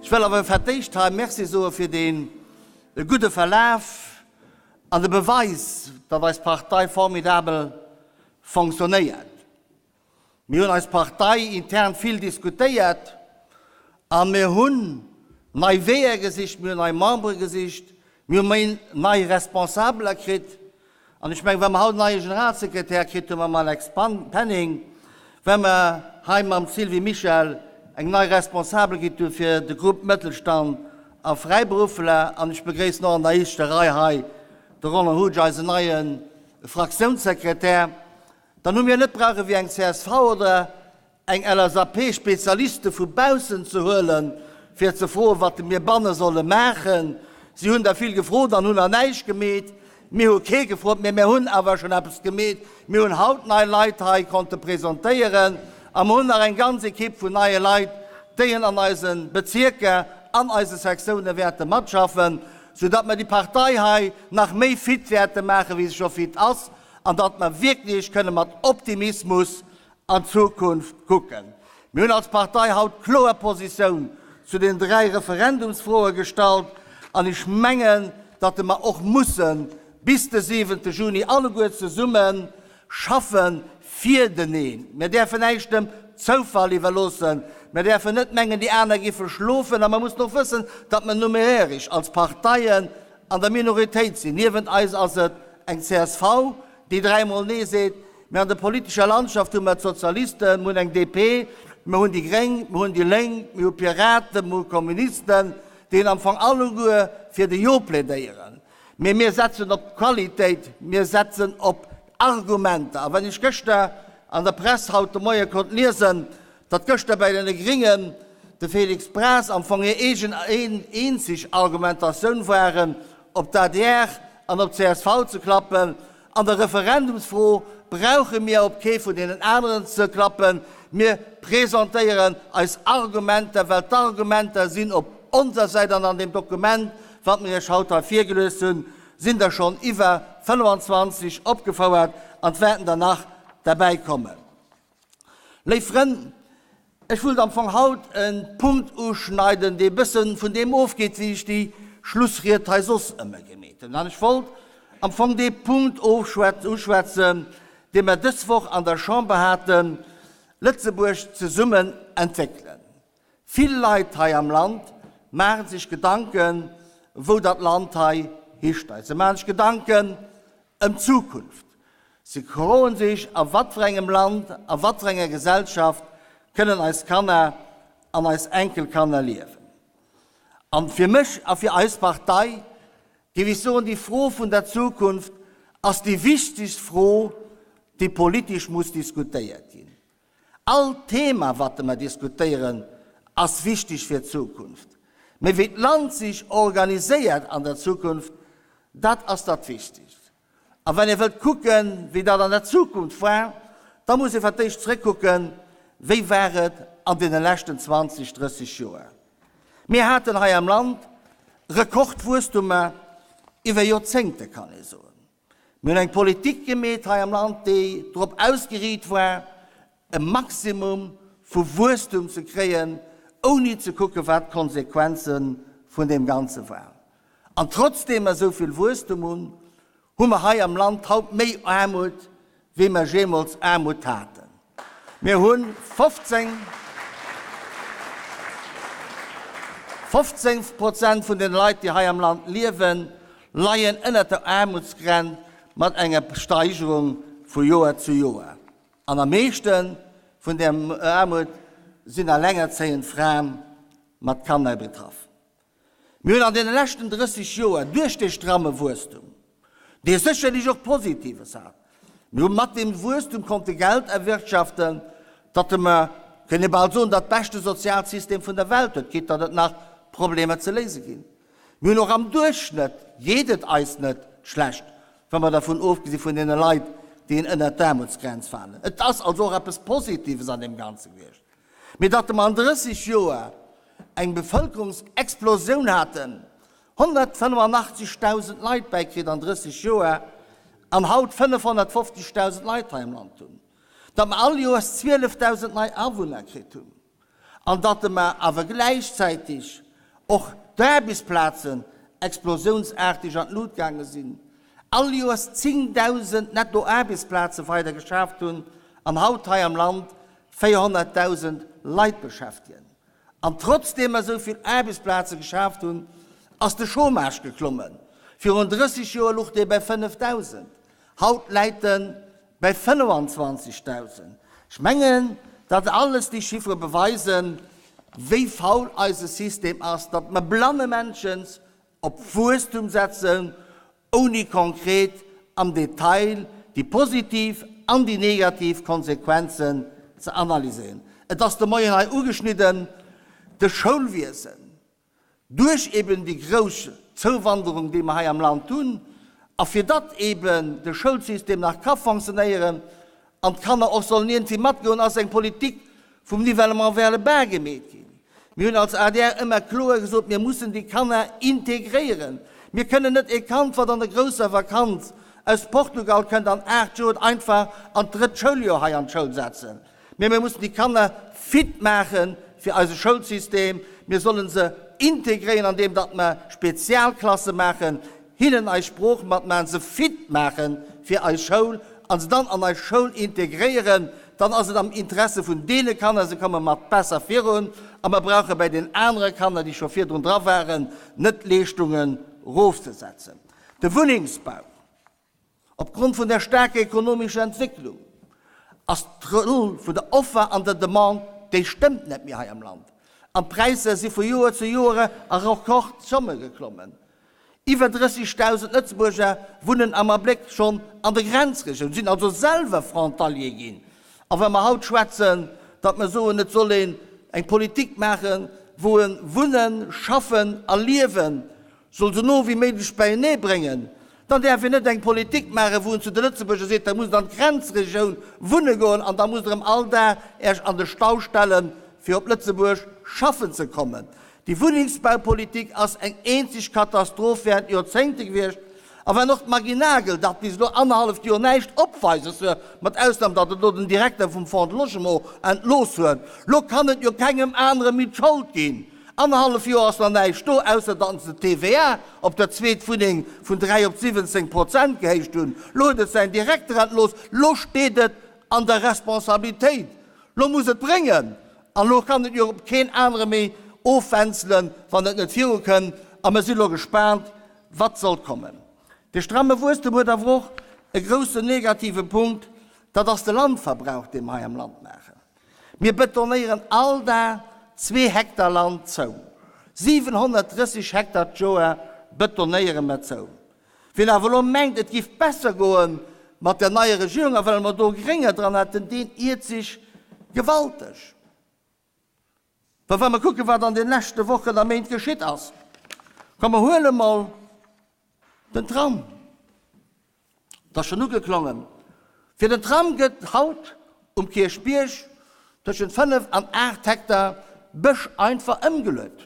Ech wëll awer fir d'éischt hei Merci soe fir dee gudde Verlaf an de Beweis, datt eis Partei formidabel fonctionnéiert. Mir hunn eis Partei intern vill diskutéiert a mir hunn nei Weeër gesicht, mir hunn nei Membere gesicht, mir hu méi nei Responsabeler kritt. An ech mengen, wa mer haut en neie Generalsekretär kritt hu mam Alex Penning, wa mer hei mam Sylvie Mischel eng nei Responsabel kritt hu fir de Grupp Mëttelstand a Fräiberuffler, an ech begréissen och an der éischter Rei hei de Roland Hudge, eisen neie Fraktiounssekretär, Dann hu mir net brauche wéi eng csv oder eng LSAP Spezialiste vu baussen ze huelen, fir ze froen, wat mir banne solle maachen. Si hunn der vill gefrot an hunn der näischt gemeet. Mir hu kee gefrot, mee mir hunn awer schonn eppes gemeet. Mir hunn haut nei Leit hei konnte presentéieren a mir hunn nach eng ganz Ekipp vun neie Leit, déi en an eise Bezierker, an eise Sektioune wäerte matschaffen, soudatt mir déi Partei hei nach méi fit wäerte maachen, wéi se scho fit ass. an datt mer wierklech kënne mat Optimismus an d'Zukunft kucken. Mir hunn als Partei haut kloer Positioun zu den 3 Referendumsfroe gestallt an ech mengen, datt mer och musse bis de 7 Juni alleguer zesumme schaffe fir den Neen. Mir däerfen näischt dem Zoufall iwwerloossen. Mir däerfen net mengen, déi aner géife schlofen a mer mussen och wëssen, datt mer numeresch als Parteien an der Minoritéit sinn. Niewent eis ass et eng csv, déi dräimol Nee seet. Mä an der politescher Landschaft hu mer d'Sozialisten, mer hunn eng DP, mer hunn déi Gréng, mer hunn déi Lénk, mir hu Piraten, mer hu Kommunisten, déi am Fong alleguer fir de Jo plädéieren. Mee mir setzen op d'Qualitéit, mir setzen op d'Argumenter. A wann ech gëschter an der Press haut de Moie konnt liesen, datt gëschter bäi den Gringen de Félix Braz am Fong hir eegen eenzeg Argumentatioun waren, op d'ADR an op d'CSV ze klappen. An der Referendumsfro brauche mir op kee vun deenen aneren ze klappen. Mir presentéieren eis Argumenter, well d'Argumenter sinn op onser Säit an an deem Dokument, wat mir Iech haut hei virgeluecht hunn, sinn der schonn iwwer 25 opgefouert an 't wäerten der nach derbäi kommen. Léif Frënn, ech wullt am Fong haut e Punkt uschneiden, dee bëssen vun deem ofgeet, wéi ech déi Schlussried hei soss ëmmer gemeet hunn. An ech wollt am Fong dee Punkt uschwätzen, dee mer dës Woch an der Chamber haten, Lëtzebuerg zesummen entwéckelen. Vill Leit hei am Land maache sech Gedanken, wou dat Land hei histeiert. Se maache sech Gedanken ëm d'Zukunft. Se froen sech, a wat fir engem Land, a wat fir enger Gesellschaft kënnen eis Kanner an eis Enkelkanner liewen. An fir mech a fir eis Partei, géif ech soen, déi Fro vun der Zukunft ass déi wichtegst Fro, déi politesch muss diskutéiert ginn. All Thema, wat mer diskutéieren, ass wichteg fir d'Zukunft. Mee wéi d'Land sech organiséiert an der Zukunft, dat ass dat Wichtigst. A wann ee wëllt kucken, wéi dat an der Zukunft war, da muss ee fir d'éischt zrëckkucken, wéi war et an deene leschten 20, 30 Joer. Mir haten hei am Land Rekordwuesstummer iwwer Joerzéngte, kann ee soen. Mir hunn eng Politik gemeet hei am Land, déi drop ausgeriit war, e Maximum vu Wuesstum ze kréien, ouni ze kucken, wat d'Konsequenze vun deem Ganze waren. An trotzdeem mer esou vill Wuesstum hunn, hu mer hei am Land haut méi Aarmut, wéi mer jeemools Aarmut haten. Mir hu 15, 15 Prozent vun den Leit, déi hei am Land liewen, leien ënnert der Aarmutsgrenz mat enger Steigerung vu Joer zu Joer. An am meeschte vun där Aarmut sinn allengerzéiend Fraen mat Kanner betraff. Mir hunn an deene leschten 30 Joer duerch dee stramme Wuesstum, dee sécherlech och Positives hat, mir hu mat deem Wuesstum konnte Geld erwirtschaften, datt mer, kënne bal soen, dat beschte Sozialsystem vun der Welt huet, quitte datt et nach Problemer ze léise ginn. Mir hunn och am Duerchschnëtt, geet et eis net schlecht, wa mer dervun ofgesi vun deene Leit, déi ënnert d'Aarmutsgrenz falen. Et ass also och eppes Positives an deem Ganze gewiescht. Mee datt mer an 30 Joer eng Bevëlkerungsexplosioun haten, 185.000 Leit bäikritt an 30 Joer an haut 550.000 Leit hei am Land hunn, datt mer all Joers 12.000 nei Awunner kritt hunn an datt mer awer gläichzäiteg. Och d'Aarbechtsplazen explosiounsaarteg an d'Lut gaange sinn, all Joers 10.000 netto Aarbechtsplaze weider geschaaft hunn an haut hei am Land 400.000 Leit beschäftegen. An trotzdeem mer esou vill Aarbechtsplaze geschaaft hunn, ass de Chômage geklommen. Virun 30 Joer luch dee bei 5.000, haut läit en bei 25.000. Ech mengen, datt alles déi Chiffere beweisen, wéi faul eise System ass, datt mer blannemännchens op Wuesstum setzen, ouni konkret am Detail déi positiv an déi negativ Konsequenzen ze analyséieren. Et ass de Moien hei ugeschnidden, de Schoulwiesen, duerch eben déi grouss Zouwanderung, déi mer hei am Land hunn, a fir datt eben de Schoulsystem nach ka fonctionnéieren an d'Kanner och sollen iergendwéi matgoen, ass eng Politik vum Nivellement vers le bas gemeet ginn. Mir hunn als adr ëmmer kloer gesot, mir mussen déi Kanner integréieren. Mir kënnen net e Kand, wat an der grousser Vakanz aus Portugal kënnt an 8 Joer, einfach an d'drëtt Schouljoer hei an d'Schoul setzen. Mee mir mussen déi Kanner fit maache fir eise Schoulsystem. Mir solle se integréieren, andeem datt mer Spezialklasse maachen, hinnen eis Sprooch matmaachen, se fit maache fir eis Schoul a se dann an eis Schoul integréieren. Dann ass et am Interesse vun deene Kanner, se komme mat besser virun a mer brauche bei den anere Kanner, déi scho virdrun dra waren, net d'Leeschtungen erofzesetzen. De Wunnengsbau. Opgrond vun der staarker ekonomescher Entwécklung ass d'Roll vun der Offer an der Demande, déi stëmmt net méi hei am Land an d'Präisser si vu Joer zu Joere a Rekordzomme geklommen. Iwwer 30.000 Lëtzebuerger wunnen am Abléck schonn an der Grenzregioun, sinn also selwer Frontalier ginn. A wa mer haut schwätzen, datt mer soen, et soll een eng Politik maachen, wou e Wunnen, Schaffen a Liewen soll sou no wéi méiglech beienee bréngen, dann däerf een net eng Politik maachen, wou en zu de Lëtzebuerger seet, Der musst an d'Grenzregioun wunne goen an da musst Der erëm all Dag Äech an de Stau stellen, fir op Lëtzebuerg schaffen ze kommen. Déi Wunnengsbaupolitik ass eng eenzeg Katastroph während Joerzéngte gewiescht. A wann och d'Maggy Nagel dat bis elo annerhalleft Joer näischt opweises huet, mat Ausnam, datt et elo den Direkter vum Fonds de Logement entlooss huet, lo kann et jo kengem anere méi d'Schold ginn. Annerhallef Joer ass nach näischt do, ausser datt se d'TVA op der zweet Wunneng vun 3 op 17 Prozent gehéicht hunn. Lo huet et säin Direkter entlooss, lo steet et an der Responsabilitéit, lo muss et bréngen an lo kann et jo op keen anere méi ofwänzelen, wann et net virukënnt. A mer si lo gespaant, wat soll kommen. De stramme Wuesstem huet awer och e groussen negative Punkt, dat ass de Landverbrauch, dee mer hei am Land maachen. Mir betonéieren all Dag zwee Hektar Land zou. 730 Hektar d'Joer betonéiere mer zou. Wien awer elo mengt, et giff besser goe mat der neier Regierung a well mer do Grénger dran hätten, deen iert sech gewalteg. Well wa mer kucken, wat an de leschte Wochen a Méint geschitt ass, komm mer huele mol den Tram, et ass schonn ugeklongen, fir den Tram gëtt haut um Kierchbierg tëschent 5 an 8 Hektar Bësch einfach ëmgeluet.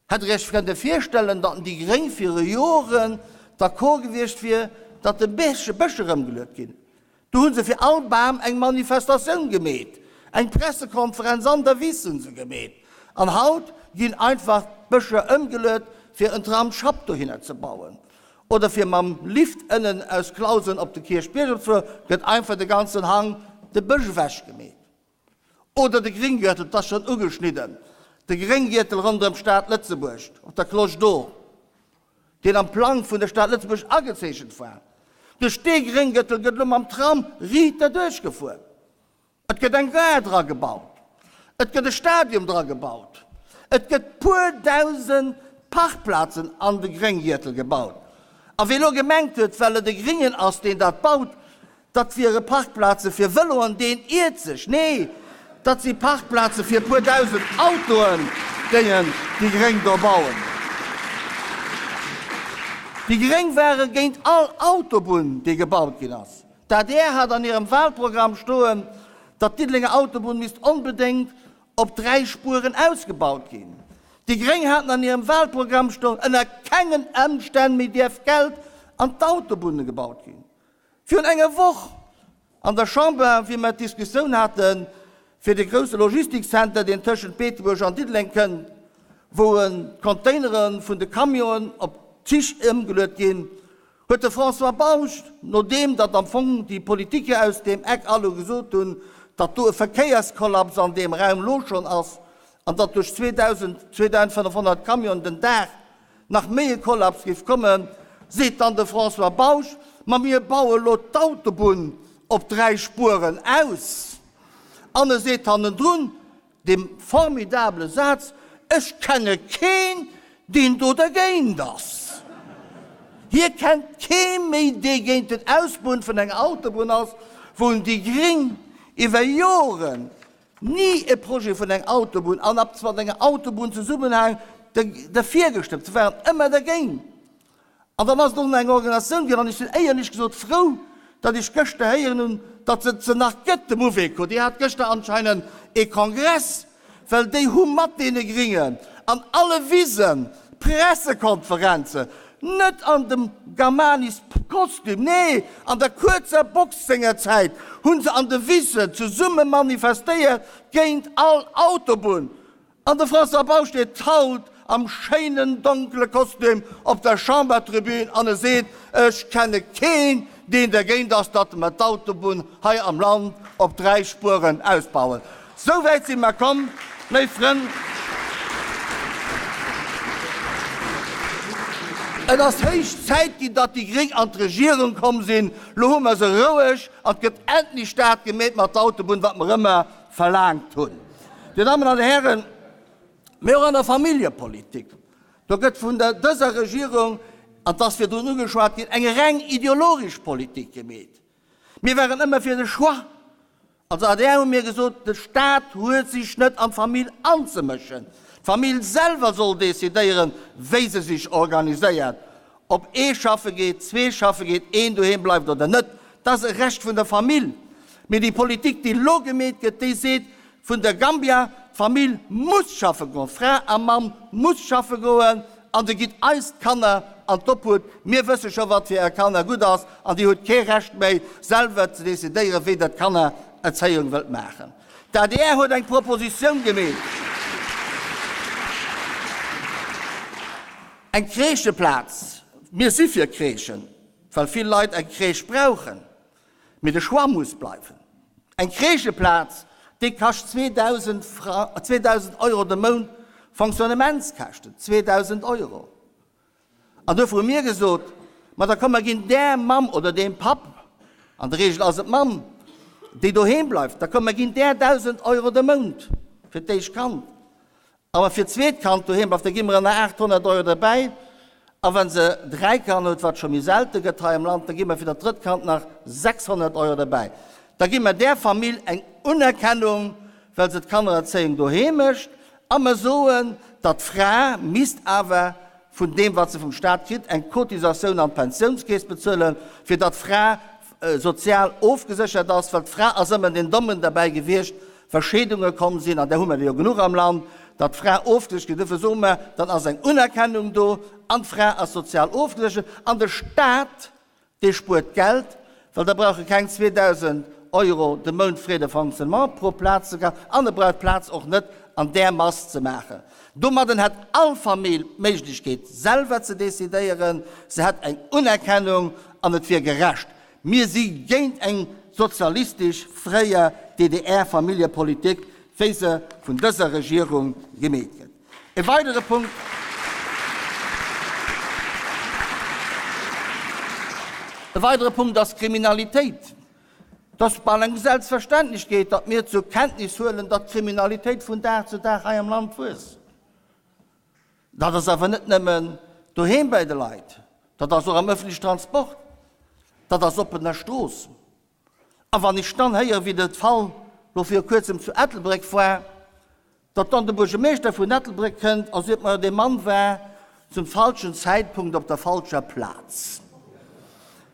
Hätt Der Iech kënne virstellen, datt déi Gréng viru Joren d'accord gewiescht wier, datt de Bësch erëmgeluet ginn? Do hu se fir all Bam eng Manifestatioun gemeet, eng Pressekonferenz an der Wiss hu se gemeet. An haut ginn einfach d'Bëscher ëmgeluet, fir en Tramsschapp dohinner ze bauen. Oder fir mam Lift ënnen aus Clausen op de Kierchbierg opzefueren, gëtt einfach de ganzen Hang, de Bësch ewechgemeet. Oder de Gringgürtel, 't ass schonn ugeschnidden, de Grénggiertel ronderëm d'Stad Lëtzebuerg, op der Cloche d'Or, deen am Plang vun der Stad Lëtzebuerg agezeechent war. Duerch dee Grénggürtel gëtt elo mam Tram riit derduerch gefuer. Et gëtt eng Gare dra gebaut, et gëtt e Stadium dra gebaut, et gëtt puer dausend Parkplazen an de Grénggiertel gebaut. A wie elo gemengt huet, well et e Gringen ass, deen dat baut, Dat wiere Parkplaze fir Vëloen, deen iert sech. Nee, dat si Parkplaze fir e puer dausend Autoen, déi déi Gréng do bauen. Déi Gréng ware géint all Autobunn, déi gebaut ginn ass. D'adr hat an hirem Wahlprogramm stoen, datt d'Diddelenger Autobunn misst onbedéngt op 3 Spueren ausgebaut ginn. Déi Gréng haten an hirem Wahlprogramm stoen, ënner kengen Ëmstänn méi däerf Geld an d'Autobunne gebaut ginn. Virun enger Woch an der Chamber, wéi mer d'Diskussioun hate fir de grousse Logistikcenter, deen tëschent Beetebuerg an Diddeleng kënnt, wou d'Containere vun de Camionen op d'Zich ëmgeluet ginn, huet de François Bausch, nodeem datt am Fong déi Politiker aus deem Eck all hu gesot hunn, datt do e Verkéierskollaps an deem Raum lo schonn ass an datt duerch 2.000, 2.500 Camionen den Dag nach méi e Kollaps géif kommen, seet dann de François Bausch, Ma mir baue lo d'Autobunn op 3 Spueren aus. An e seet hannendrun, Deem formidabele Saz, Ech kenne keen, deen do dergéint ass. Hie kennt kee méi, dee géint den Ausbunn vun enger Autobunn ass, wou déi Gréng iwwer Joren ni e Projet vun enger Autobunn an ab mat enger Autobunn Zesummenhang derfir gestëmmt. Se waren ëmmer dergéint. An dann ass et och nach eng Organisatioun ginn, an ech sinn éierlech gesot frou, datt ech gëschter héieren hunn, datt et se nach gëtt, de Mouveco. Déi hat gëschter anscheinend ee Kongress, well déi hu mat deene Gringen an alle Wisen Pressekonferenzen, net an dem Gamanis Kostüm, nee, an der kuerzer Box senger Zäit hu se an de Wissen zesumme manifestéiert géint all Autobunn. An de François Bausch steet haut am schéinen donkele Kostüm op der Chambertribün an e seet, Ech kenne keen, deen dergéint ass, datt mer d'Autobunn hei am Land op 3 Spueren ausbauen. Sou wäit si mer komm, léif Frënn. Et ass héich Zäit ginn, datt déi Gréng an d'Regierung komm sinn. Lo hu mer se roueg an et gëtt endlech dat gemeet mat der Autobunn, wat mer ëmmer verlaangt hunn. Dir Dammen an Dir Hären, mee och an der Familljepolitik, do gëtt vun der dëser Regierung, an 't ass virdrun ugeschwat ginn, eng reng ideologesch Politik gemeet. Mir waren ëmmer fir de Choix. Als adr hu mir gesot, de Stat huet sech net an d'Famill anzemëschen. D'Famill selwer soll decidéieren, wéi se sech organiséiert, ob ee schaffe geet, zwee schaffe geet, een doheem bleift oder net. Dat ass e Recht vun der Famill. Mee déi Politik, déi elo gemeet gëtt, déi seet vun der Gambia, d'Famill muss schaffe goen, Fra a Mann muss schaffe goen an Dir gitt eis d'Kanner an d'Obhut, mir wësse scho wat fir Är Kanner gutt ass an Dir hutt kee Recht méi selwer ze decidéieren, wéi Der d'Kannererzéiung wëllt maachen. D'adr huet eng Propositioun gemeet, eng Crècheplaz, mir si fir Crèchen, well vill Leit eng Crèche brauchen, mee de Choix muss bleiwen. Eng Crècheplaz, déi kascht 2.000 Fra, 2.000 Euro de Mount Fonctionnementskäschten, 2.000 Euro. An duerfir hu mir gesot, Ma da komm mer ginn där Mamm oder deem Papp, an der Regel ass et d'Mamm, déi doheem bleift, da komm mer ginn där 1.000 Euro de Mount fir d'éischt Kand. A wa fir d'zweet Kand doheem bleift, da gi mer ënner 800 Euro derbäi. A wa se 3 Kanner huet, wat scho méi selte gëtt hei am Land, da gi mer fir dat drëtt Kand nach 600 Euro derbäi. Da gi mer där Famill eng Unerkennung, well se d'Kannererzéiung doheem mécht. A mer soen, datt d'Fra misst awer vun deem, wat se vum Staat kritt, eng Cotisatioun an d'Pensiounskeess bezuelen, fir datt d'Fra sozial ofgeséchert ass, well d'Fra ass ëmmer den Dommen derbäi gewiescht, wa Scheedunge komm sinn, an där hu mer der jo genuch am Land, datt d'Fra ofgeséchert gëtt. Duerfir soe mer, dann ass eng Unerkennung do an d'Fra ass sozial ofgeséchert an de Staat, dee spuert Geld, well da brauch e keng 2.000 Euro de Mount Frais de fonctionnement pro Plaz ze kafen an e brauch d'Plaz och net an där Mass ze maachen. Domadden hätt all Famill d'Méiglechkeet selwer ze decidéieren, se hätt eng Unerkennung an et wier gerecht. Mir si géint eng sozialistesch fréier DDR-Familljepolitik, wéi se vun dëser Regierung gemeet gëtt. E weidere Punkt. E weidere Punkt ass d'Kriminalitéit. Et ass bal eng Selbstverständlechkeet, datt mir zur Kenntnis huelen, datt d'Kriminalitéit vun Dag zu Dag hei am Land wuesst. Dat ass awer net nëmmen doheem bei de Leit, dat ass och am öffentlichen Transport, dat ass op der Strooss. A wann ech dann héieren, wéi de Fall lo viru kuerzem zu Ettelbréck war, datt dann de Buergermeeschter vun Ettelbréck kënnt a seet, majo dee Mann war zum falschen Zäitpunkt op der falscher Plaz.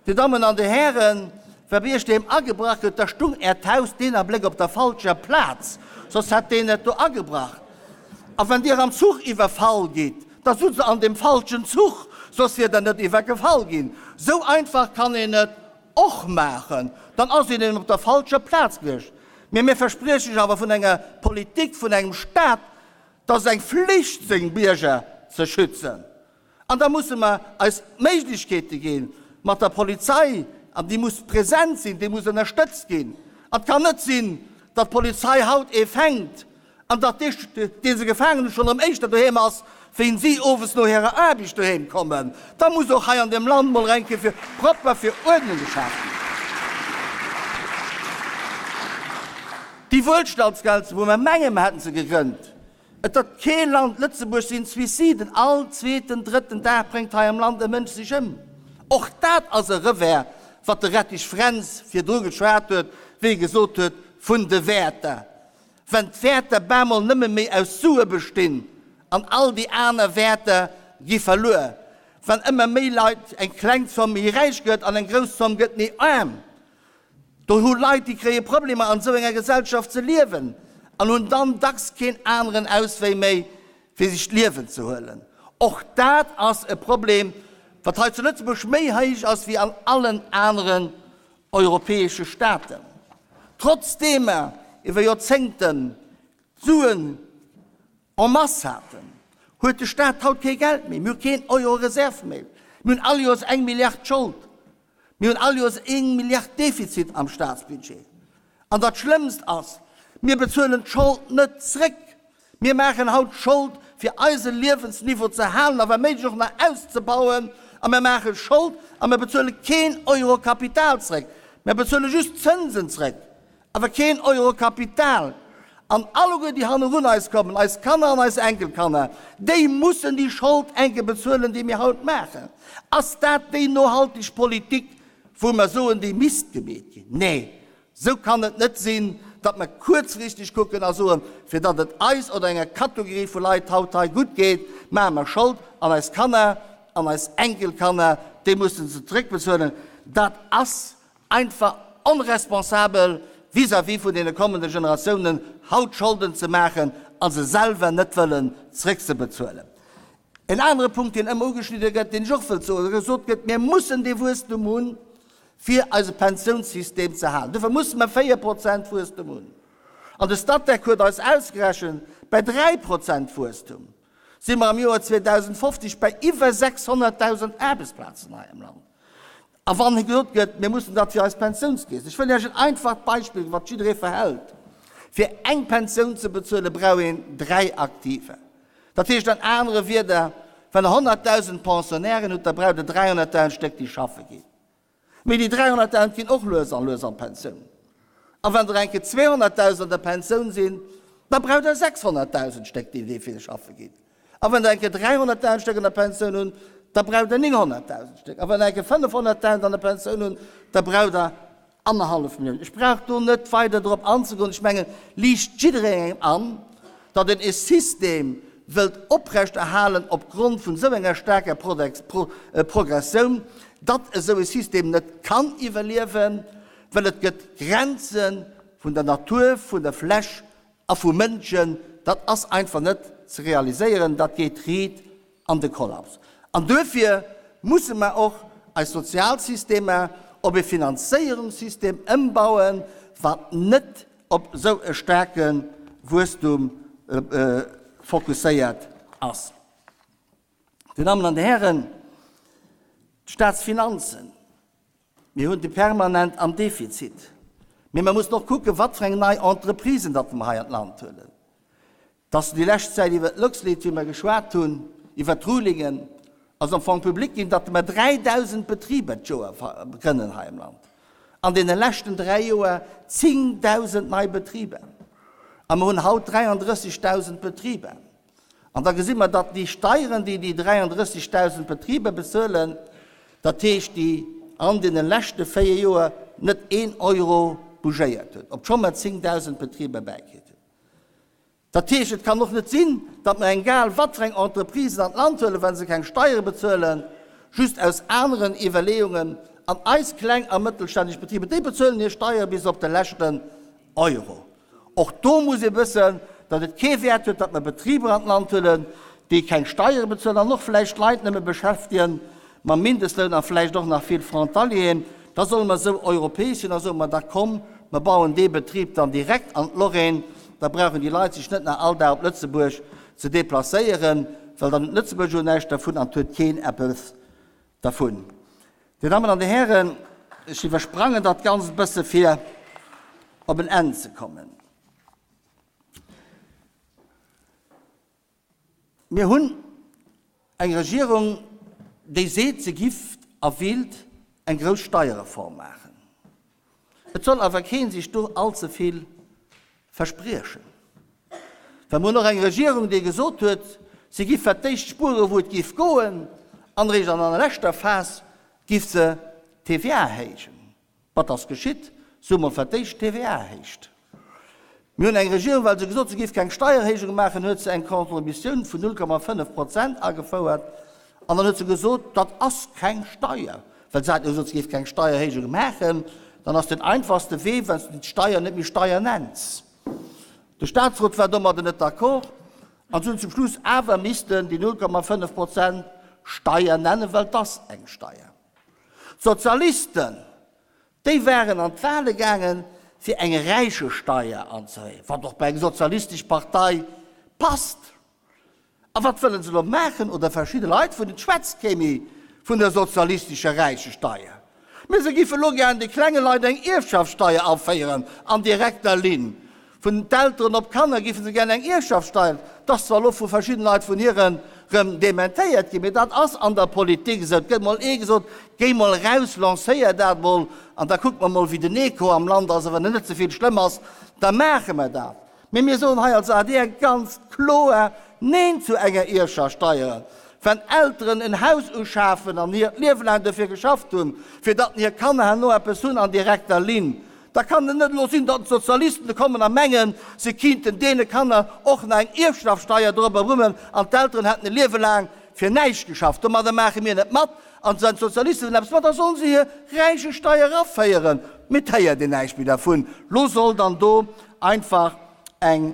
Dir Dammen an Dir Hären, wa bei Iech deem agebrach gëtt, da stung Äert Haus deen Abléck op der falscher Plaz, soss hätt deen net do agebrach. A wann Dir am Zuch iwwerfall gitt, da sutzt Der an deem falschen Zuch, soss wier Der net iwwergefall ginn. Sou einfach kann een et och maachen, dann ass een eben op der falscher Plaz gewiescht. Mee mir versprieche lech awer vun enger Politik, vun engem Staat. Et ass eng Flicht, seng Bierger ze schützen. An da musse mer eis d'Méiglechkeete ginn, mat der Polizei, an déi muss present sinn, déi muss ënnerstëtzt ginn. An et kann net sinn, datt d'Polizei haut ee fänkt an datt dee, dee se gefaangen huet, schonn erëm éischter doheem ass, wéi si owes no hirer Aarbecht doheem kommen. Da muss och hei an deem Land mol eng Kéier fir propper fir Uerdnung geschaf ginn. Déi Wuelstandsgrenzen, wou mer mengen, mer hätten se gegrënnt, Et datt kee Land, Lëtzebuerg sinn d'Suiciden, all zweeten, drëtten Dag bréngt hei am Land e Mënsch sech ëm. Och dat ass e Revers, wat de Rettich Fränz virdru geschwat huet, wéi e gesot huet, vun de Wäerter. Wenn d'Wäerter bemol nëmme méi aus Sue bestinn an all déi aner Wäerter gi verluer, wann ëmmer méi Leit, eng kleng Zomm méi räich gëtt an eng grouss Zomm gëtt méi aarm, Do hu Leit, déi kréie Problemer an esou enger Gesellschaft ze liewen an hunn dann dacks keen aneren Auswéi méi, fir sech d'Liewen ze huelen. Och dat ass e Problem, wat hei zu Lëtzebuerg méi héich ass wéi an allen aneren europäesche Staaten, trotzdeem mer iwwer Joerzéngten d'Suen en masse haten, huet de Staat haut kee Geld méi. Mir hu keen Euro Reserve méi. Mir hunn all Joers eng Milliard Schold. Mir hunn all Joers eng Milliard Defizit am Staatsbudget. An dat Schlëmmst ass, Mir bezuelen d'Schold net zréck. Mir maachen haut Schold, fir eise Liewensniveau ze halen a wa méiglech och nach auszebauen. A mir maache Schold a mir bezuele keen Euro Kapital zréck. Mir bezuele just Zënsen zréck. Awer keen Euro Kapital! An alleguer déi hannerun eis kommen, eis Kanner an eis Enkelkanner, déi mussen déi Schold enke bezuelen, déi mir haut maachen. Ass dat déi nohalteg Politik, wou mer soen, déi misst gemeet ginn? Nee, esou kann et net sinn, datt mer kuerzfristeg kucken a soen, fir datt et eis oder enger Kategorie vu Leit haut hei gutt geet, maache mer Schold an eis Kanner an eis Enkelkanner, déi mussen se zeréckbezuelen. Dat ass Einfach onresponsabel vis-à-vis vun deene kommende Generatiounen, haut Scholden ze maachen a se selwer net wëllen zréckzebezuelen. En anere Punkt, deen ëmmer ugeschnidde gëtt, deen ech och wëllt soen, gesot gëtt, mir mussen dee Wuesstum hunn, fir eise Pensiounssystem ze halen. Dofir musse mer 4 Prozent Wuesstum hunn. An de Statec huet eis ausgerechent, bei 3 Prozent Wuesstum si mer am Joer 2050 bei iwwer 600.000 Aarbechtsplazen hei am Land. A wann gesot gëtt, mir mussen dat fir eis Pensiounskeess, ech wëll Iech en einfacht Beispill ginn, wat jidderee verhält, Fir eng Pensioun ze bezuelen, brauch een dräi Aktiver. Dat heescht an anere Wieder, wann Der 100.000 Pensionnairen hutt, da braucht Der 300.000 Stéck, déi schaffe ginn. Mee déi 300.000 ginn och lues a lues an d'Pensioun. A wann der eng Kéier 200.000 an der Pensioun sinn, da braucht Der 600.000 Stéck, déi déi vill schaffe ginn. A wann der eng Kéier 300.000 Stéck an der Pensioun hunn, da braucht Der 900.000 Stéck. A wann der eng Kéier 500.000 an der Pensioun hunn, da braucht Der annerhallef Millioun. Ech brauch do net weider drop anzegoen. Ech mengen, liicht jidderengem an, datt een e System wëllt oprechterhalen opgrond vun esou enger staarker Progressioun, datt esou e System net kann iwwerliewen, well et gëtt Grenze vun der Natur, vun der Fläch A vu Mënschen, dat ass einfach net ze realiséieren, dat geet riit an de Kollaps. An duerfir musse mer och eis Sozialsystemer op e Finanzéierungssystem ëmbauen, wat net op esou e staarke Wuesstum fokusséiert ass. Dir Dammen an Dir Hären, d'Staatsfinanzen, Mir hunn déi permanent am Defizit. Mee mer mussen och kucken, wat fir eng nei Entreprisen datt mer hei an d'Land huelen. Dass déi lescht Zäit iwwert d'Luxlait, wéi mer geschwat hunn, iwwert d'Rulingen, ass am Fong public ginn, datt mer 3.000 Betriber d'Joer grënnen hei am Land. An deene leschten dräi Joer 10.000 nei Betriber. A mer hunn haut 33.000 Betriber. An da gesi mer, datt déi Steieren, déi déi 33.000 Betriber bezuelen, dat heescht déi an deene leschte 4 Joer net een Euro bougéiert hunn, obscho mer 10.000 Betriber bäikritt hunn. Dat heescht, et kann och net sinn, datt mer engal wat fir eng Entreprisen an d'Land huelen, wa se keng Steiere bezuelen, just aus aneren Iwwerleeungen, an eis kleng a mëttelstänneg Betriber, déi bezuelen hir Steiere bis op de leschten Euro. Och do muss ee wëssen, datt et kee Wäert huet, datt mer Betriber an d'Land huelen, déi keng Steiere bezuelen an och vläicht Leit nëmme beschäftegen mam Mindestloun a vläicht och nach vill Frontalieren. Da solle mer esou europäesch sinn a soen, Ma da komm, mer bauen dee Betrib dann direkt an d'Lorraine, da brauchen déi Leit sech net nach all Dag op Lëtzebuerg. ze deplacéieren, well dann huet Lëtzebuerg jo näischt dervun an et huet keen eppes dervun. Dir Dammen an Dir Hären, ech iwwersprangen dat Ganzt e bësse fir op en Enn ze kommen. Mir hunn eng Regierung, déi seet, se giff a willt eng grouss Steierreform maachen. Et soll awer kee sech do allze vill verspriechen. Well mir hunn och eng Regierung, déi gesot huet, se giff fir d'éischt spueren, wou et giff goen, an eréischt an der leschter Phas giff se d'TVA héijen. Wat ass geschitt? Se hu mol fir d'éischt d'TVA erhéicht. Mir hunn eng Regierung, well se gesot, se géif keng Steiererhéijunge maachen, huet se eng Contributioun vun 0,5 Prozent agefouert. An dann huet se gesot, dat ass keng Steier. Well se hat jo gesot, se géif keng Steiererhéijunge maachen. Dann ass den einfachste Wee, wann s de d'Steier net méi Steier nenns. De Statsrot war domadder net d'accord an se hunn zum Schluss awer missten déi 0,5 Prozent Steier nennen, well et ass eng Steier. D'Sozialisten, déi waren an d'Wahle gaangen, fir eng Räichesteier anzeféieren, wat och bei eng sozialistesch Partei passt. A wat wëllen se elo maachen? Oder verschidde Leit vun, et schwätzt kee méi vun der sozialistescher Räichesteier, mee se giffen elo gären de klenge Leit eng Ierfschaftssteier aféieren an direkter Linn. Vun d'Elteren op d'Kanner géife se gär eng Ierfschaftssteier. Dat ass zwar elo vu verschidden Leit vun hiren rëm dementéiert ginn, mee dat ass an der Politik esou. Et gëtt mol ee gesot, géi mol raus, lancéier dat mol an da kucke mer mol, wéi den Echo am Land ass. A wann en net ze vill schlëmm ass, da maache mer dat. Mee mir soen hei als adr ganz kloer Neen zu enger Ierfschaftssteier. Wenn Elteren en Haus uschafen an hiert Liewe laang dofir geschafft hunn, fir datt hir Kanner herno eppes hunn an direkter Linn, Da kann et net elo sinn, datt d'Sozialisten kommen a mengen, se kinnten deene Kanner och nach eng Ierfschaftssteier dorobber brummen an d'Elteren hätten e Liewe laang fir näischt geschafft. Domadder maache mir net mat. An wann d'Sozialisten wëllen eppes mat, da sollen se hir Räichesteier aféieren. Mee et héiert een näischt méi dervun. Lo soll dann do einfach eng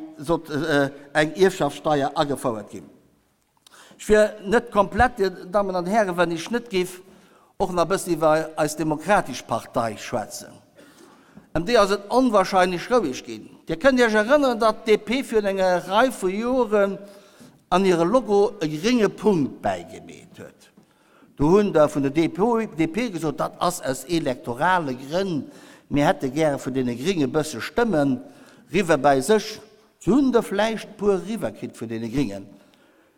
Ierfschaftssteier agefouert ginn. Ech wier net komplett, Dir Dammen an Hären, wenn ech net géif och nach e bëssen iwwer eis Demokratesch Partei schwätzen. Ëm déi ass et onwahrscheinlech roueg ginn. Dir kënnt Iech erënneren, datt d'DP virun enger Rei vu Joren an hire Logo e grénge Punkt bäigemeet huet. Do hunn der vun der DP gesot, dat ass aus elektorale Grënn, mir hätte gäre vun deene Gringe bësse Stëmmen riwwer bäi sech. Se hunn der vläicht puer eriwwer kritt vun deene Gringen,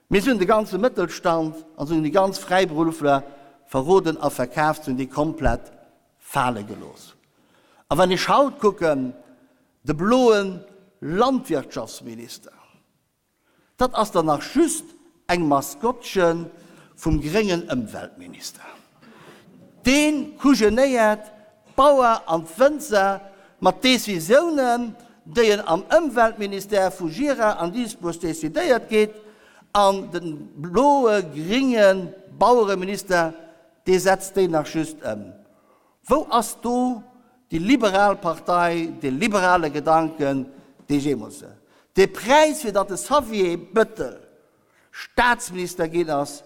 mee se hunn de ganze Mëttelstand an se hunn déi ganz Fräiberuffler verroden a verkaaft, se hunn déi komplett fale gelooss. A wann ech haut kucken, de bloe Landwirtschaftsminister, Dat ass dann nach just eng Maskottche vum gréngen Ëmweltminister. Dee kujenéiert d'Bauer an d'Wënzer mat Decisiounen, déi en am Ëmweltministère vu Gira an Duisburg decidéiert geet, an de bloe gringe Bauereminister, dee setzt déi nach just ëm. Wou ass do déi liberal Partei, dee liberale Gedanken, dee jeemools se. De Präis fir datt de Xavier Bëttel Staatsminister ginn ass,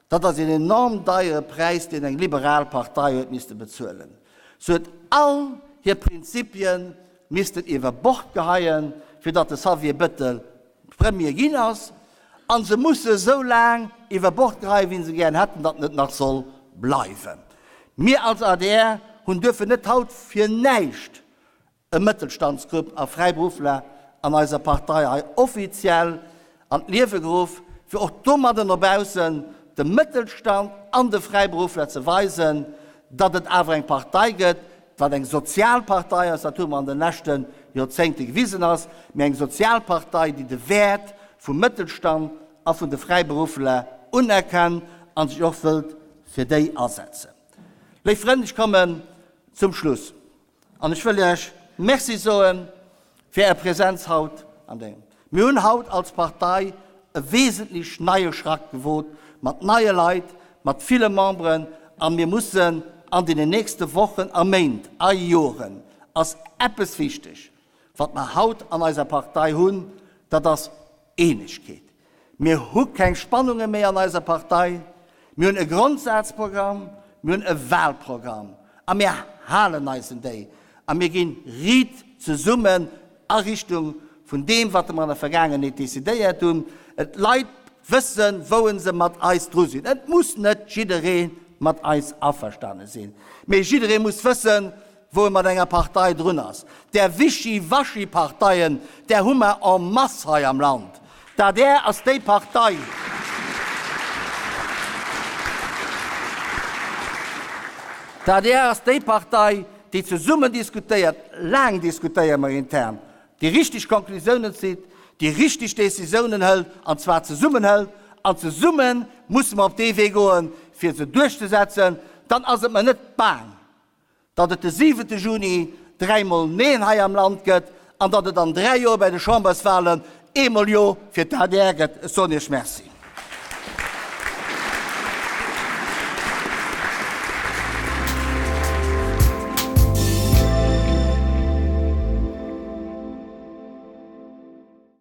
dat ass een enorm deiere Präis, deen eng liberal Partei huet misste bezuelen. Se huet all hir Prinzipien missten iwwer Bord geheien, fir datt de Xavier Bëttel Premier ginn ass, a se musse esou laang iwwer Bord geheien, wéi se gären hätten, datt en et nach soll bleiwen. Mir als adr hunn duerfir net haut fir näischt e Mëttelstandsgrupp a Fräiberuffler an eiser Partei hei offiziell an d'Liewe geruff, fir och domadder no baussen dem Mëttelstand an de Fräiberuffler ze weisen, datt et awer eng Partei gëtt, wat eng sozial Partei ass, dat hu mer an de leschte Joerzéngte gewisen ass, mee eng sozial Partei, déi de Wäert vum Mëttelstand a vun de Fräiberuffler unerkennt a sech och wëllt fir déi asetzen. Léif Frënn, ech kommen zum Schluss an ech wëll Iech Merci soe fir Är Präsenz haut an dengem. Mir hunn haut als Partei e wesentlech neie Schrack gewot, mat neie Leit, mat ville Memberen, a mir mussen an deenen nächste Wochen a Méint a Joren ass eppes wichteg, wat mer haut an eiser Partei hunn, dat ass Eenegkeet. Mir hu keng Spannunge méi an eiser Partei. Mir hunn e Grondsazprogramm, mir hunn e Wahlprogramm a mir halen eis un déi a mir gi riit zesummen a Richtung vun deem, wat mer an der Vergaangenheet decidéiert hunn. D'Leit wëssen, wou se mat eis dru sinn. Et muss net jidderee mat eis averstane sinn, mee jidderee muss wëssen, wou e mat enger Partei drun ass. Där Wischi-Waschi-Parteien, där hu mer en masse hei am Land. D'adr ass déi Partei, d'adr ass déi Partei, déi zesummen diskutéiert, laang diskutéiere mer intern, déi richteg Konklusiounen zitt, déi richteg Décisiounen hëlt, an zwar zesummen hëlt, an zesumme musse mer op dee Wee goen, fir se duerchzesetzen. Dann ass et mer net baang, datt et de siwente Juni dräimol Neen hei am Land gëtt an datt et an dräi Joer bei de Chamberswahlen eemol Jo fir d'ADR gëtt. Ech soen Iech Merci.